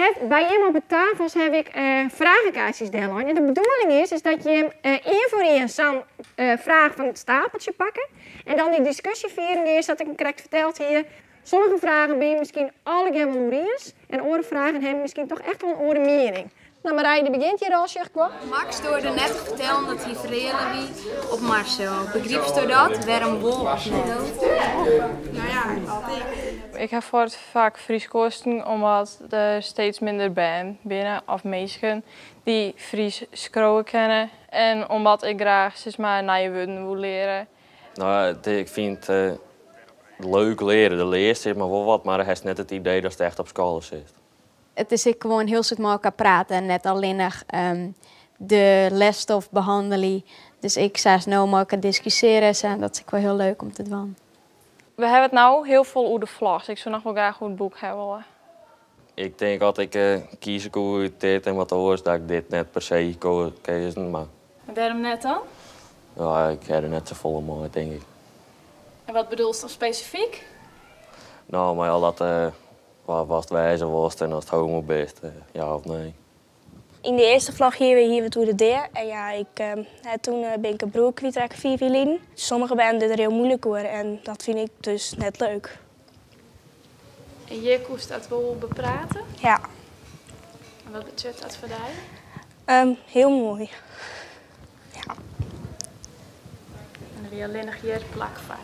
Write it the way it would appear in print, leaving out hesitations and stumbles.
ha by jim op de tafels haw ik fragenkaartsjes dellein. En de bedoeling is, is dat jim ien foar ien sa'n fraach fan it stapeltsje pakke en dan dy diskusje fieren gean sa't ik him krekt ferteld hie. Sommige fragen binne miskien allegear wol oer iens en oare fragen hawwe miskien toch echt wol in oare miening. No Marije, dy begjint hjir al, sjoch ik wol. Max doarde net te fertellen dat hy fereale wie op Marcel. Begrypsto dat? Wêrom wol of net? Ik ha foar it fak Frysk koazen omdat der steeds minder bern binne of minsken dy't Frysk skriuwe kinne en omdat ik graach sis mar nije wurden woe leare. No, ik fyn it leuk learen. Do learst sis mar wol wat, mar hast net it idee datst echt op skoalle sitst. It is ek gewoan hiel soad mei elkoar prate en net allinnich de lesstof behannelje. Dus ek sa as no mei elkoar diskusjearje en dat is ek wol hiel leuk om te dwaan. We hawwe it no hiel folle oer de vlogs. Ik soe noch wol graach oer it boek hawwe wolle. Ik tink as ik kieze koe út dit en wat oars, dat ik dit net per se koe kiezen, mar. En wêrom net dan? Ja, ik ha der net safolle mei, tink ik. En wat bedoelst dan spesifyk? No, mei al dat watst wêze wolst en ast homo bist, ja of nee. Yn de earste vlog hier hiene we it oer de dea. En ja, ik, toen bin ik in broer kwytrekke 5 jier lyn. Sommige bern dogge der hiel muoilik oer en dat fyn ik dus net leuk. En hjir koest dat wol beprate? Ja. En wat betsjut dat foar dy? Hiel moai. Ja. En der wie allinnich hjir plak foar?